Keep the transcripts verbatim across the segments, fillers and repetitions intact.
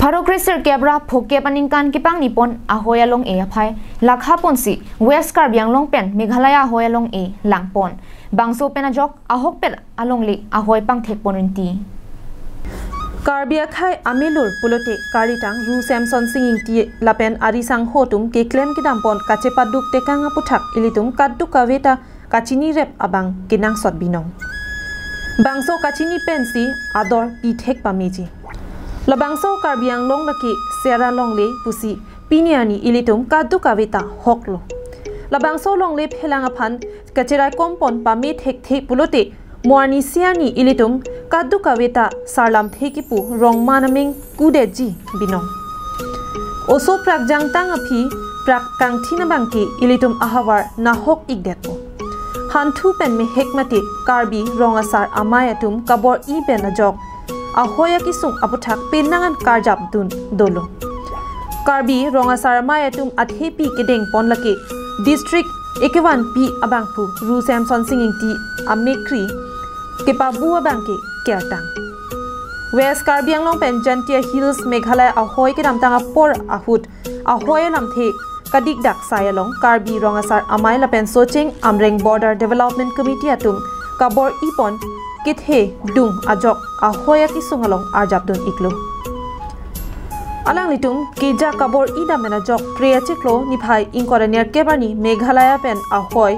Pharo kre sirkep ra phokep aningkan kepangni pon ahoi along-e aphai lakha ponsi West Karbi Anglong pen Meghalaya ahoi along-e langpon. Bangso pen ajok ahokpet alongle ahoi pangthek pon rinti. Karbi akhei amelur pulote kalitang Ru Semson Sing Ingti lapen ari sangho atum keklem kedam pon kachepaduk tekang aputhak ilitum kadokave ta kachini rep abang kenangsot binong. Bangso kachini pensi ador pithek pameji. Labangso Karbi Anglong lake Sera longle pusi pini arni ilitum kadokave ta hoklo. Labangso longle phelang aphan kacheraikom pon pame thekthe pulote mo arni si arni ilitum kadokave ta sarlamthe kipu rongman ameng kudetji binong. Oso prak jangtang aphi prak kangthin abangke ilitum ahavar nahok-ikdetpo. Hanthu pen mehek mate Karbi Rong Asar Amei atum kabor-i pen ajok ahoi akesung aputhak penang an karjapdun dolo. Karbi Rong Asar Amei atum athepi kedeng pon lake district ekevanpi abangphu Ru Semson Sing Ingti amekri kepabu abangke kertang. West Karbi Anglong pen Jaintia Hills Meghalaya ahoi kedamtang apor ahut ahoi alamthe kadikdak sai along Karbi Rong Asar Amei lapen Socheng Amreng Border Development Committee atum kabor-i pon kethedung ajok ahoi akesung along arjapdun-iklo. Alanglitum keja kabor-i dam pen ajok Phre achiklo niphai ingkoi ra nerkep arni Meghalaya pen ahoi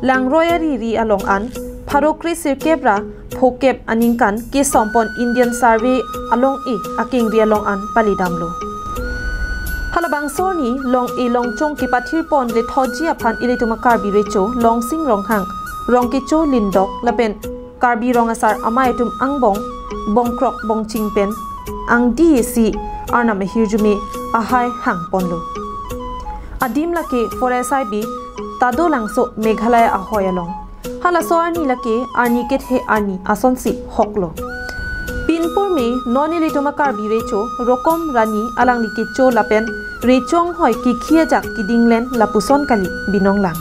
langroi ariri along an pharo kre sirkep ra phokep aningkan kesom pon Indian Survey along-e akengri along an palidamlo. Halabangso arni long-e longchong kepathir pon lethoji aphan ilitum a Karbi Recho Longsing Ronghang, Rongkecho Lindok lapen Karbi Rong Asar Amei atum angbong bongkrok bongching pen angdi isi Arnam ahirjume ahai hang ponlo. Adim lake Forest Highway Tadolangso Meghalaya ahoi along. Halaso arni lake arni kethe arni asonsi hoklo. Pinpur me non ilitum a Karbi Recho Rokom Rani alangli kecho lapen Recho anghoi kikhi ajak kedinglen lapuson kali binong lang.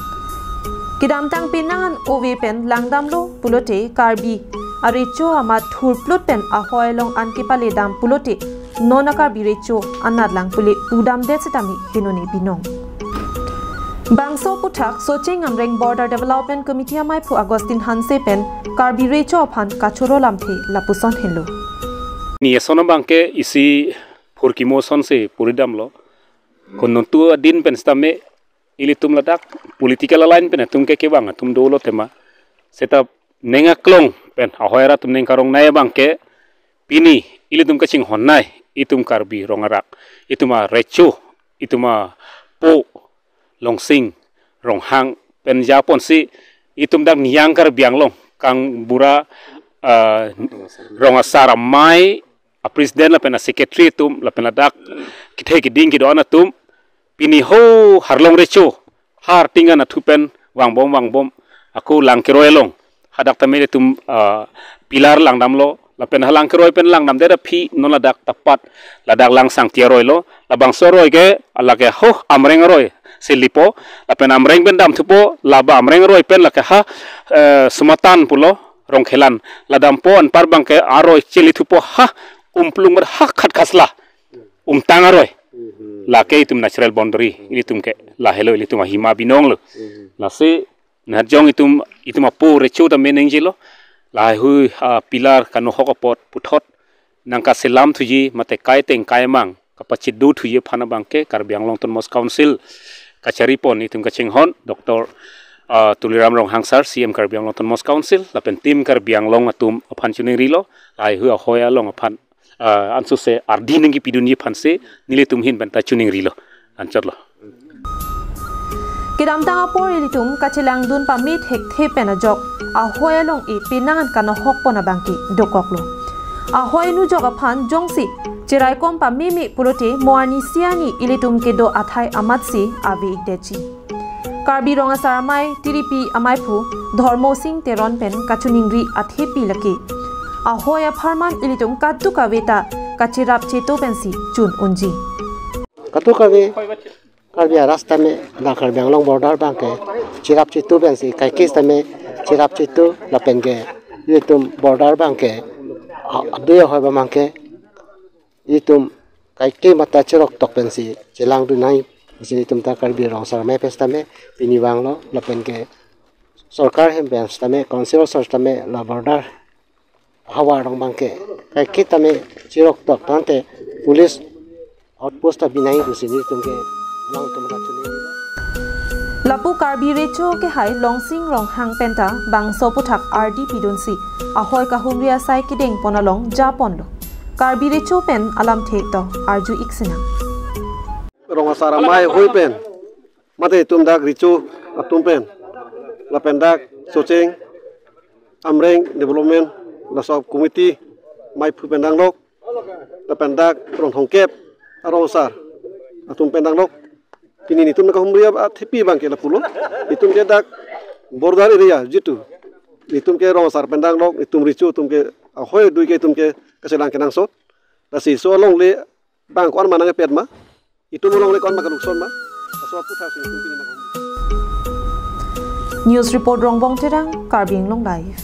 Kedamtang penang an ove pen langdamlo pulote Karbi arecho amat thurplut pen ahoi along an kepaledam pulote non a Karbi Recho anat lang pule pudamdet setame henone binong. Bangso aputhak Socheng Amreng Border Development Committee ameiphu Augustine Hanse pen Karbi Recho aphan kachoro lamthe lapuson henlo. Ni eson abangke isi phurkimo sonsi puridamlo. Konontu adin pen setame ilitum ladak political align pen atum ke kevang atum dolo tema. Seta neng aklong pen ahoi arat atum neng karongnei abangke pini ilitum kachinghonnei itum Karbi Rong Arak, itum arecho, itum apo Longsing Ronghang pen japonsi itum dak Niyang Karbi Anglong kangbura, ah, Rong Asar Amei a president lapen a secretary atum lapen ladak kethe keding kedo-an atum pini ho Harlong Recho har tingan athu pen vangbom vangbom ako lang keroi along hadak tame ilitum, ah, pillar langdamlo lapen ha lang keroi pen langdamdet aphi non ladak tapat ladak Langsangti aroi lo. Labangso aroi ke lake ho Amreng aroi si lipo lapen Amreng pen damthupo, laba Amreng aroi pen lake ha, eh, Sumatan pulo Rongkhelan ladampo, anpar abangke aroi chelithupo ha Umplung ber ha Khatkhasla Umtang aroi. Lake itum natural boundary ilitum ke, lahelo ilitum ahima binong lo. Lasi nahajong itum, itum apo Recho tame nengjelo. Lahai hui, ah, pillar kanohok apot puthot nangkaselam thuji mate kaiteng kaimang kapachidu thuji aphan abangke Karbi Anglong Autonomous Council kachari pon itum kachinghon Doctor, ah, Tuliram Ronghang sir, C M Karbi Anglong Autonomous Council lapen team Karbi Anglong atum aphan choningrilo. Lahai hui ahoi along aphan, ah, ansose ardi nangkepidunji aphansi nelitum ahin pen ta choningrilo. Anchotlo. Kedamtang apor ilitum kachelangdun pame thekthe pen ajok ahoi along-e penang an kanohok pon abangke dokoklo. Ahoi nujok aphan jongsi cheraikom pameme pulote mo arni si arni ilitum kedo athai amatsi ave-ikdetji. Karbi Rong Asar Amei Tiripi ameiphu Dhormo Sing Teron pen kachoningri athepi lake ahoi apharman ilitum kadokave ta kacherap cheto pensi chun unji. Kadokave Karbi arat tame, la Karbi Anglong border abangke cherap cheto pensi kaikis tame cherap cheto lapen ke itum border abangke, a, adui ahoi abangke itum kaike matha chiroktok pensi chelangdun nangji, pusi nelitum ta Karbi Rong Asar Amei pen sitame pini vanglo, lapen ke sorkar hem pen sitame, council asar sitame, la border havar along abangke kaike tame chiroktok tangte police outpost ta binai pusi nelitum ke alangtum ta chini. Lapu Karbi Recho kehai Longsing Ronghang penta bangso aphuthak ardi pidunsi ahoi kahumri asai kedeng pon along japonlo. Karbi Recho pen alamthe to arju-ik sinang. Rong Asar Amei ahoi pen, mate itum dak Recho atum pen, lapen dak Socheng Amreng Development, laso committee maiphu pen danglok, lapen dak rong thomkep arong asar atum pen danglok. Pini nelitum kahumri athepi abangke lapulo. Itum ke dak border area jitu, itum ke rong asar pen danglok, itum Recho atum ke ahoi dui ke itum ke kachelang kenangsot. Lasi laso alongle abang ko-an ma nangkepet ma, itum alongle ko-an ma kalukson ma, laso aphuthak si itum pini nang. News report Rongbong Terang, Karbi Anglong Live.